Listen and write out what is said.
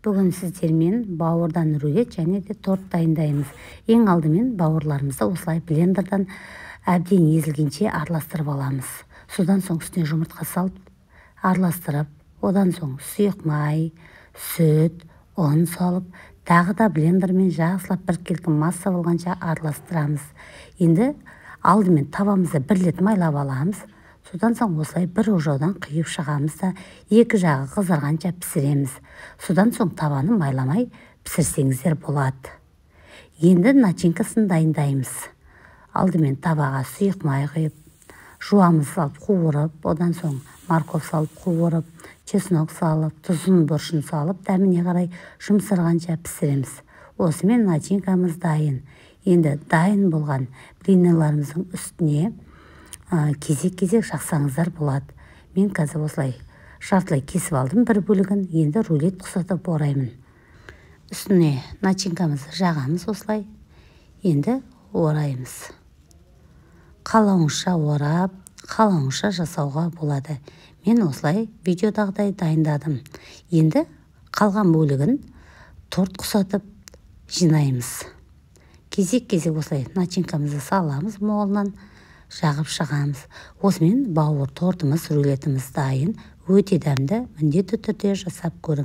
Бүгін сіздермен бауырдан рулет және де торт дайындаймыз. Ең алдымен бауырларымызды осылай блендердан әбден езілгенше араластырып аламыз. Содан соң үстіне жұмыртқа салып араластырып, одан соң сұйық май, сүт, ұн салып, тағы да блендермен жақсылап біркелкі масса болғанша араластырамыз. Енді алдымен табамызды бір рет майлап аламыз. Содан соң осылай бір ожаудан құйып шығамыз да, екі жағы қызарғанша пісіреміз. Содан соң табаны майламай пісірсеңіздер болады. Енді начинкасын дайындаймыз. Алдымен табаға сұйық май құйып, жуамыз салып қуырып, одан соң морковь салып қуырып, чеснок салып, тұзын, бұрышын салып, дәміне қарай жұмсарғанша пісіреміз. Осымен начинкамыз дайын. Енді дайын болған блиныларымыздың үстіне кезек-кезек жақсаңыздар болады. Мен қазір осылай жартылай кесіп алдым бір бөлігін, енді рулет құсатып ораймын. Үстіне начинкамызды жағамыз осылай. Енді ораймыз. Қалауыңызша орап, қалауыңызша жасауға болады. Мен осылай видеодағыдай дайындадым. Енді қалған бөлігін торт құсатып жинаймыз. Кезек-кезек осылай начинкамызды саламыз, молынан жағып шығамыз. Осымен бауыр тортымыз, рулетіміз дайын. Өте дәмді, міндетті түрде жасап көріңіз.